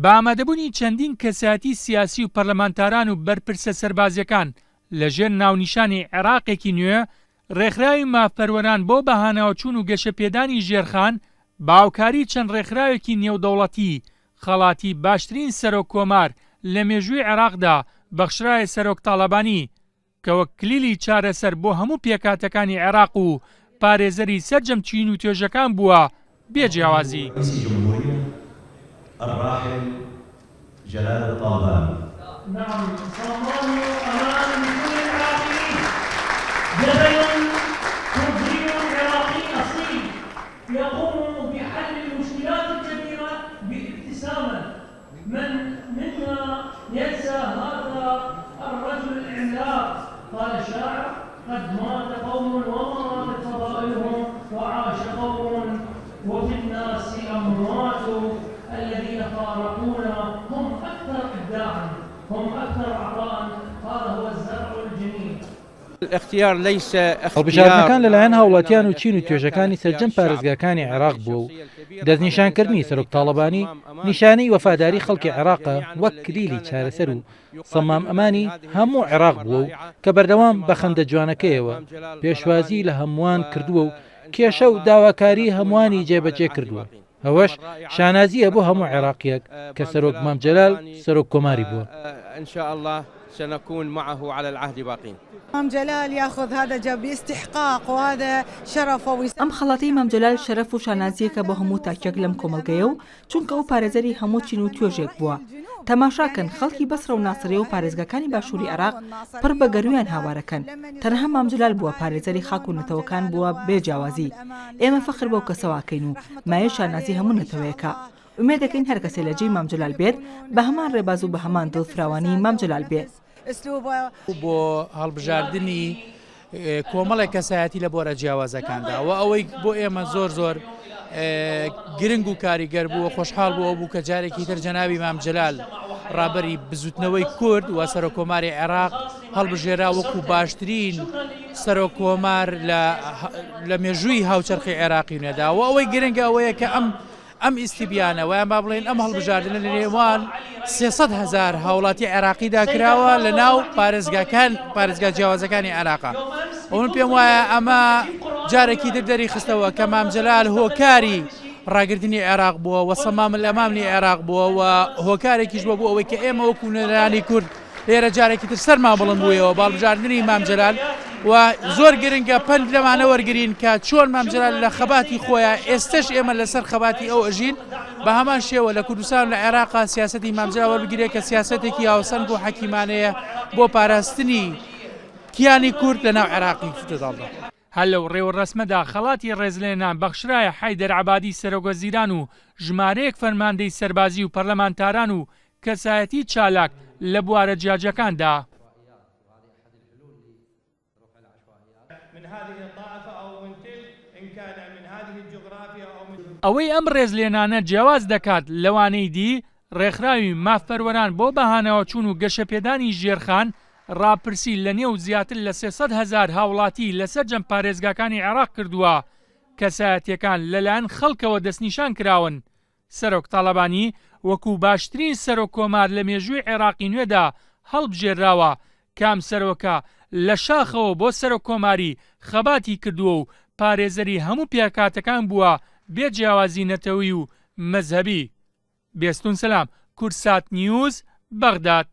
بە ئامادەبوونی چەندین کەسایەتی سیاسی و پەرلەمانتاران و بەرپرسە سەربازییەکان لەژێر ناونیشانی عێراقێکی نوێ، ڕێکخراوی مافپەروەران بۆ بەهاناوەچوون و گەشەپێدانی ژێرخان بە هاوکاری چەند ڕێکخراوێکی نێودەوڵەتی خەڵاتی باشترین سەرۆک کۆمار لە مێژووی عێراقدا بەخشرایە سەرۆک تاڵەبانی کە وەک کلیلی چارەسەر بۆ هەموو پێکهاتەکانی عێراق و پارێزەری سەرجەم چین و توێژەکان بووە بێ جیاوازی. من منا ينسى هذا الرجل العملاق قال الشاعر قد مات قوم وما ماتت فضائلهم وعاش قوم وفي الناس أموات الذين فارقونا هم أكثر إبداعا هم أكثر عطاء هذا هو الزرع الجميل. هەڵبژاردنەکان لەلایەن هاوڵاتیان و چین و توێژەکانی سەرجەم پارێزگاکانی عێراق بووە و دەستنیشانکردنی سەرۆک تاڵەبانی نیشانەی وەفاداری خەڵکی عێراقە وەک کلیلی چارەسەر و سەمام ئەمانی هەموو عێراق بووە و کە بەردەوام بە خەندە جوانەکەیەوە پێشوازی لە هەمووان کردووە و کێشە و داواکاری هەمووانی جێبەجێ کردووە. ئەوەش شانازییە بۆ هەموو عێراقییەک کە سەرۆک مام جەلال سەرۆک کۆماری بووە. ئەم خەڵاتەی مام جەلال شەرەف و شانازییەکە بۆ هەموو تاکێک لەم کۆمەڵگەیە و چونکە ئەو پارێزەری هەموو چین و توێژێک بووە. تەماشاکەن خەڵکی بەسڕە و ناسریە و پارێزگاکانی باشووری عێراق پڕ بە گەروویان هاوارەکەن تەنها مام جەلال بووە پارێزەری خاک و نەتەوەکان بووە بێ جیاوازی. ئێمە فەخر بەو کەسەوە ئەکەین و مایەی شانازی هەموو نەتەوەیەکە. ئومێد دەکەین هەر کەسێ لە جێی مام جەلال بێت بە هەمان ڕێباز و بە هەمان دڵ فراوانی مام جەلال بێ. بۆ هەڵبژاردنی کۆمەڵێک کەسایەتی لە بۆرە جیاوازەکاندا و ئەوەی بۆ ئێمە زۆر زۆر گرنگ و کاریگەر بووە خۆشحاڵ بووە بوو کە جارێکی تر جەنابی مام جەلال ڕابەری بزوتنەوەی کورد و سەرۆکۆماری عێراق هەڵبژێرا وەکو باشترین سەرۆک کۆمار لە مێژووی هاوچەرخی عێراقی نوێدا و ئەوەی گرنگە ئەوەیە کە ئەم ئەم ئیستیبیانە ویان با بڵێن ئەم هەڵبژاردنە لە نێوان 300 هزار هاوڵاتی عێراقیدا کراوە لە ناو پارێزگاکان پارێزگا جیاوازەکانی عێراقا ئەو من پێم وایە ئەمە جارێکی تر دەری خستەوە کە مام جەلال هۆکاری ڕاگرتنی عێراق بووە و سەمام الئەمامنی عێراق بووە و هۆکارێکیش بووە بۆ ئەوەی کە ئێمە وەکو نوێنەرانی کورد لێرە جارێکی تر سەرمان بڵند بوویەوە بە هەڵبژاردنی مام جەلال و زۆر گرنگە پەند لەمانە وەرگین کە چۆن مام جەلال لە خەباتی خۆیان ئێستش ئێمە لەسەر خەباتی ئەو ئەژین بە هەمان شێوە لە کوردستان لە عێراقا سیاسەتی مام جەلال وەربگیرێت کە سیاسەتێکی هاوسەنگ و حەکیمانەیە بۆ پاراستنی کیانی کورد لە ناو عێراقی فیدراڵدا. هەر لەو ڕێوڕەسمەدا خەڵاتی ڕێزلێنان بەخشرایە حەیدەر عەبادی سەرۆکوەزیران و ژمارەیەک فەرماندەی سەربازی و پەرلەمانتاران و کەسایەتی چالاک لە بوارە جیاجیاکاندا. ئەوەی ئەم ڕێزلێنانە جیاواز دەکات لەوانەی دی، ڕێکخراوی مافپەروەران بۆ بەهاناوەچوون و گەشەپێدانی ژێرخان ڕاپرسی لە نێو زیاتر لە 300 هەزار هاوڵاتی لە سەرجەم پارێزگاکانی عێراق کردووە، کەسایەتییەکان لەلایەن خەڵکەوە دەستنیشان کراون سەرۆک تاڵەبانی وەکو باشترین سەرۆک کۆمار لە مێژووی عێراقی نوێدا هەڵبژێرراوە، کە ئەم سەرۆکە لە شاخەوە بۆ سەرۆک کۆماری خەباتی کردووە و پارێزەری هەموو پێکهاتەکان بووە بێ جیاوازی نەتەوەیی و مەزهەبی. بێستون سەلام، کوردسات نیوز، بەغداد.